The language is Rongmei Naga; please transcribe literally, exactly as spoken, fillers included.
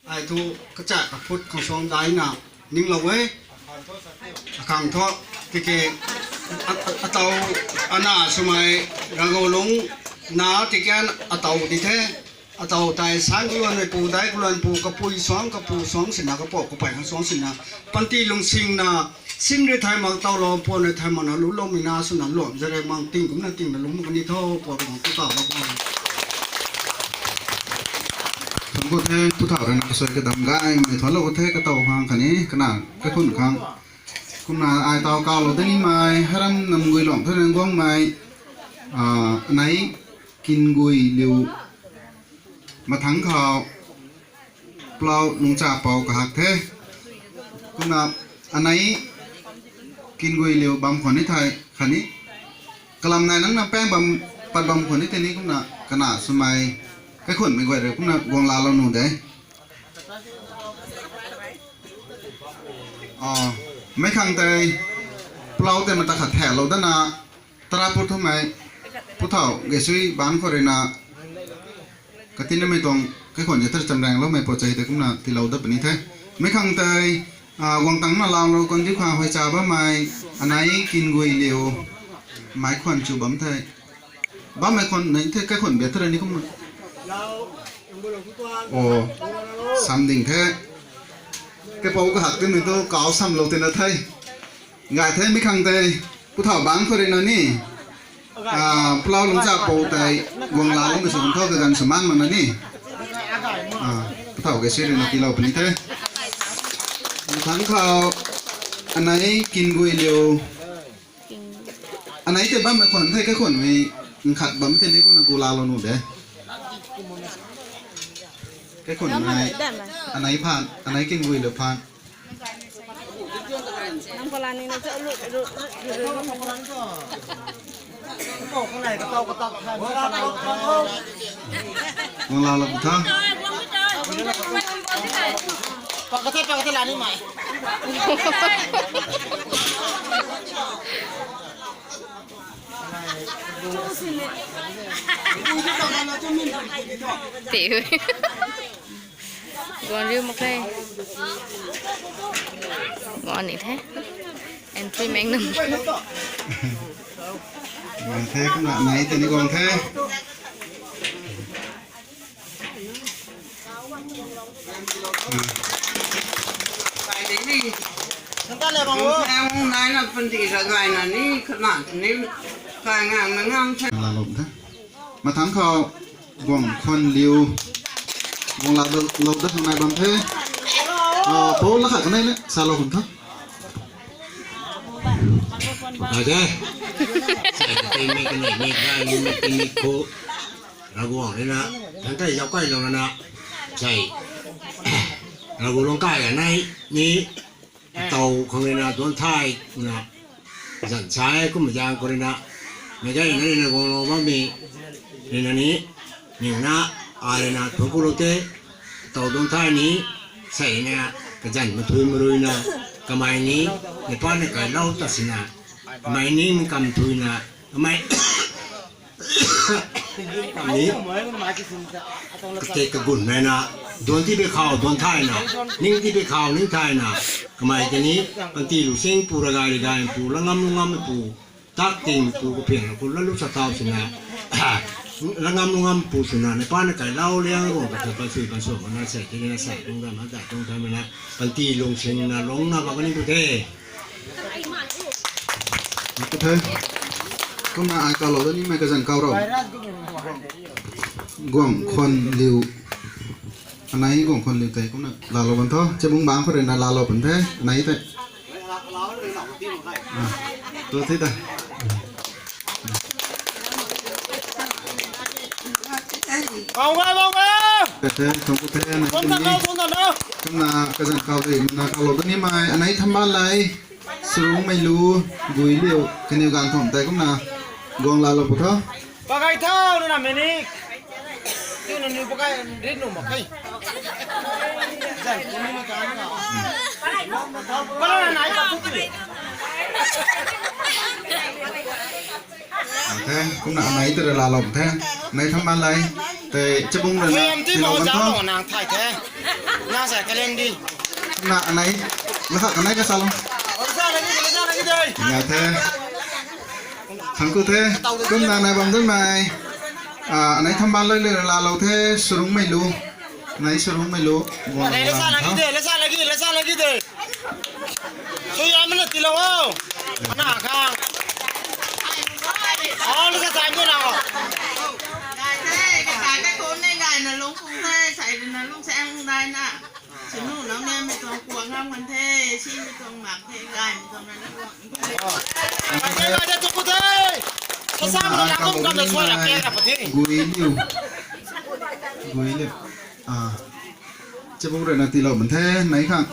Ai thu kacha kaphut khang suang daina ninglou e. Akhang thu tiki a, a, atau ana swmei Ravguangc lung na tiki an atau di the. Atau tei san kaluan mei pu, dai kaluan pu, kapui suang, kapu suang sina, kapou, kapei khang suang sina, panty lungsingna, sin ri thai mak tau lou, puan ri thai mak na lu lou mei na swna luam zare mang ting kumna tingna lung mak kani tho, puan mak tu tau lou. Thangc khou the, puthau rui na kasui kadam gaymei thuanlou khou the, katau khang khatni kana kaikhun khang. Kumna ai tau kaulou da nimei, haram nam gui lung the rang guangmei, ah, anei Kingui Liu, mathangc khou Plau Lungcha Pou kahak the. Kumna anei Kingui Liu bam khwan ni thei khatni kalam nai nang na pang bam, pat bam khwan ni tei ni kumna kana swmei kaikhunmei guay rui kumna guang laalou nu de. Ah, meic khang tei plau tei mata khat thalou dana, tara put thumei, puthau Gesui bangc khou rui na, katinamei tuang kaikhun e thar chamrangloumei po chei tei kumna tiilou dat puni the. Meic khang tei, ah, guang tangna laalou kandiu khang huay cha bammei, anei Kingui Liu, meic khwan chu bam the. Bammei khwan nei the kaikhun bia thar ni kumna. O, sam ding the. Kaipou kahak timei tu kau samlou tina the. Gay the meic khang tei, puthau bangc khou rui na ni, ah, Plau Lungcha Pou tei guang laaloumei sw kan tho kaganv sw maan mak na ni. Ah, puthau Gesui rui na tiilou puni the. Mathangc khou anei Kingui Liu. Anei tei bammei khwan the, kaikhunmei nkhat bam tei ni kumna gu laalou nu de. Kaikhunmei, anei phaan, anei Kingui Liu phaan. Guang laalou tha. Pakathe, pakathe la ni mai. Ti hui. Guang riu mak khe. Guang ni the. Entry meng nam. Guang the, kumna nei tei ni guang the. Laalou the. Mathangc khou Guang Khwan Liu. Guang laalou da khang nai bam the. Ah, pou la khat kanei le, salou khun tha. Aja. Sai tei mei kanei mei gay ni mei tei mei khou. Ravguangc rui na, thangc tei zauc kailou na, sai. Ravguangc lung kai ga nai ni, tau khang rui na, duanc thay na, zanc sai kumna zaeng khou rui na, meic gay na rui na guanglou bammei rui na ni, niw na, ai rui na, thuanc kulou the, tau duanc thay ni, sai na, kazanc mathui marui na, kamei ni, Nepal na kailou ta sina, kamei ni, mi kam thui na, kamei Ni, kate kagun nai na, duanc ti pe khou duanc thay na, ning ti pe khou ning thay na, kamei tei ni, panty lu sing pu ravgay ravgay pu, langam lungam pu, tak ting pu, kapiang na pu, lalu sa thau sina, langam lungam pu sina, Nepal na kailou liang guang ta ta pansui pansua mana sai ti na sai, lungdam na dai tuang ta mana, panty lungsing na lungna bam kani pu the. Kumna ai kaulou da nimei kazanc kau rou. Guang Khwan Liu. Anei Guang Khwan Liu tei kumna laalou bam tho. Chabung bangc khou rui na laalou bam the. Anei tei. Tu the ta. Kau ga, kau ga. Ka the, thangc ku the, anei tei. Kumna kazanc kau rui na kaulou da nimei. Anei Thambanlei. Sarungmei Lu, Gui Liu, kaniw ganv thumh tei kumna guang laalou pu tho. Pakai thau na mei ni. Tu na ni pakai rit nu mak khe. Zan, tu ni na kan na. Pala na nai ka tu tu. The, kumna anei tei rui laalou the. Anei Thambanlei. Tei chabung rui na. Tiilou bam tho. Nang thay the. Nang sa kaleng di. Na anei, lasa kanei ka salou. Ngai the. Thangku the. Kumna nai bam dunmei. Ah, anei thamban lui lui laalou the, Sarungmei lu. Anei Sarungmei lu. Anei lasa lagi de, lasa lagi, lasa lagi de. Sui amna tilou o. Ana khang. Aw, lasa sa nyo na o. Gay the, gay the, khou ne gay na lung khou the, sai na lung se ang dai na. Sinu nang ne mi tuang kuang ngam kan the, si mi tuang mak the, gay mi tuang na lung. Gay the, gay the, tuku the. Sa sa na lung kan na suai ra ke ra pati. Gui liu. Gui liu. Ah. Chabung rui na tilou man the, nai khang.